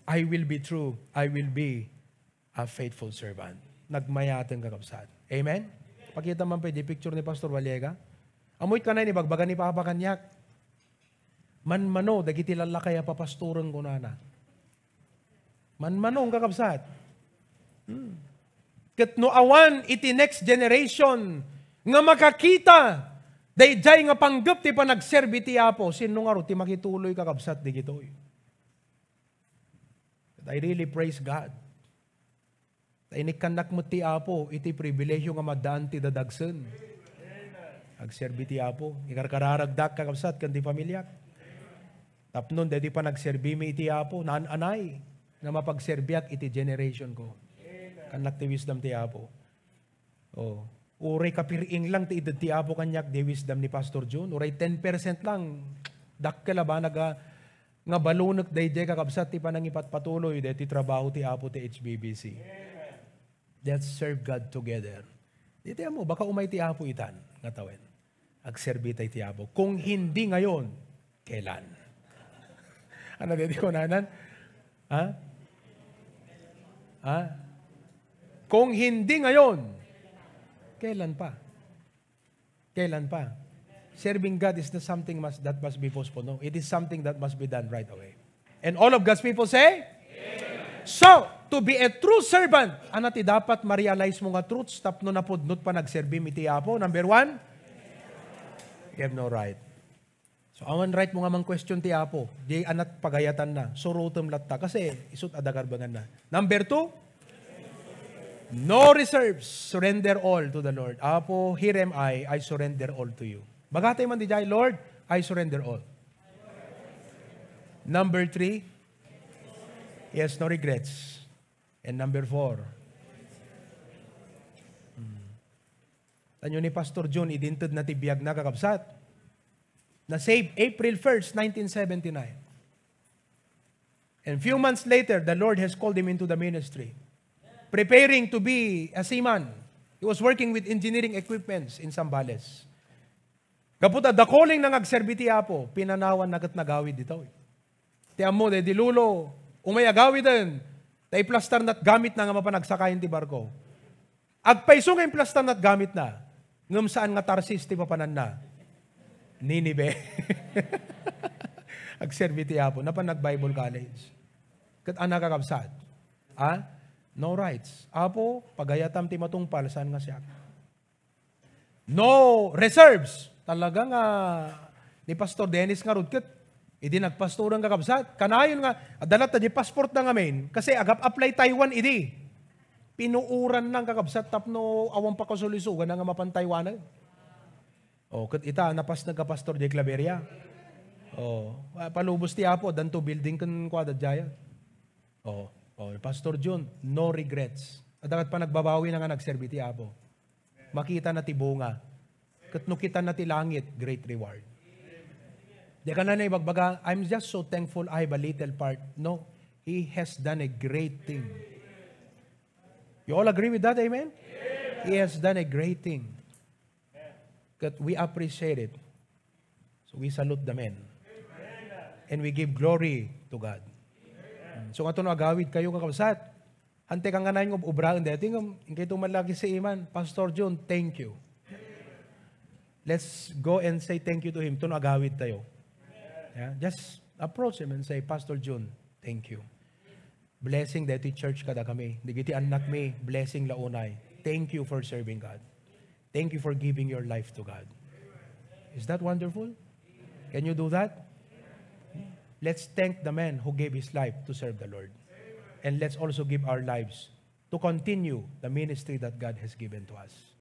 I will be true. I will be a faithful servant." Nagmayaten, kakabsat. Amen? Pakita man pay di picture ni Pastor Valiega. Amoy kanay ni bagbaga ni Papa kaniak. Manmano, dagiti lallakay a papastoren, kunana. Manmanong, kakabsat. Hmm. Ket no awan iti next generation nga makakita daydiay nga panggep ti panagserbi ti Apo, sinno ngarud ti makituloy, kakabsat, digitoy? But I really praise God. Ta inikkannak met ti Apo iti pribilehiyo nga maddaan ti dadagsen. Agserbi ti Apo. Ikarkararagdak, kakabsat, ken ti familiak. Tapno daydi panagserbimi iti Apo, naan-anay nga mapagserbiak iti generation ko. Kannak ti wisdom ti Apo. Oh. Uray kapir-ing lang ti ited ti Apo kaniak, di wisdom ni Pastor Jun. Uray ten percent lang. Dakkel a banag a nga balunek daydiay, kakabsat, ti panangipatpatuloy daytoy trabaho ti Apo ti H B B C. Let's serve God together. Daytoy ammo, baka umay ti Apo itan nga tawen. Agserbi tayo ti Apo. Kung hindi ngayon, kailan? Ano daytoy kunanan? Ha? Ha? Kung hindi ngayon, kailan pa? Kailan pa? Serving God is not something must, that must be postponed. No, it is something that must be done right away. And all of God's people say? So, to be a true servant, ano ti dapat ma-realize mo nga truths tapno napudnot panagserbim iti Apo? Number one, you have no right. So, awan right mo nga mang-question ti Apo. Di anat pagayatanna. Surutem latta. Kasi, isut' adda karbenganna. Number two, no reserves. Surrender all to the Lord. Apo, here am I. I surrender all to you. Bagatay man di jay, "Lord, I surrender all." Number three, yes, no regrets. And number four, hmm. Tanyo ni Pastor John, idinted na ti biag na, kakabsat. Na-save April first, nineteen seventy-nine. And few months later, the Lord has called him into the ministry. Preparing to be a seaman. He was working with engineering equipments in Zambales. Gapu ta dakkel nga agserbi ti Apo, pinanawan na ket nagawid ditoy. Ti ammo, daydi lolo, umay agawiden, ta iplastar na ti gamitna nga mapan agsakayen ti barko. Agpayso nga implastar na ti gamitna, ngem saan nga Tarsis ti papananna. Ninive. Agserbi ti Apo, napan nag-Bible college. Ket anna, kakabsat. Ha? No rights. Apo, pagayatam ti matungpal, saan nga siak? No reserves. Talaga nga ni Pastor Dennis ngarud ket idi nagpastoran, kakabsat, kanayon nga adda latta di passport na ngamin kasi agap-apply Taiwan idi. Pinuoran na, kakabsat, tapno awan pakasulisugan nga mapan Taiwan. O, ket ita, napasnag a pastor di Claveria. O, pa-, palubos ti Apo, addan two building ken kuada diay. O, o, Pastor Jun, no regrets. Adda ket panagbabawi na nga nagserbi ti Apo. Makita na ti bunga. Ket no kita na ti langit, great reward. Di ka na naibagbaga, "I'm just so thankful I have a little part." No, He has done a great thing. You all agree with that, amen? He has done a great thing. Ket we appreciate it. So we salute the men. And we give glory to God. So, nga to no agawid kayo, kakabsat. Ante ka nga nayon nga ob-obraen deti, ngem, inkay tumalaki si iman, "Pastor John, thank you." Let's go and say thank you to him. To no agawid tayo. Yeah? Just approach him and say, "Pastor John, thank you." Blessing daytoy church kadakami. Dagiti annakmi, blessing la unay. Thank you for serving God. Thank you for giving your life to God. Is that wonderful? Can you do that? Let's thank the man who gave his life to serve the Lord. And let's also give our lives to continue the ministry that God has given to us.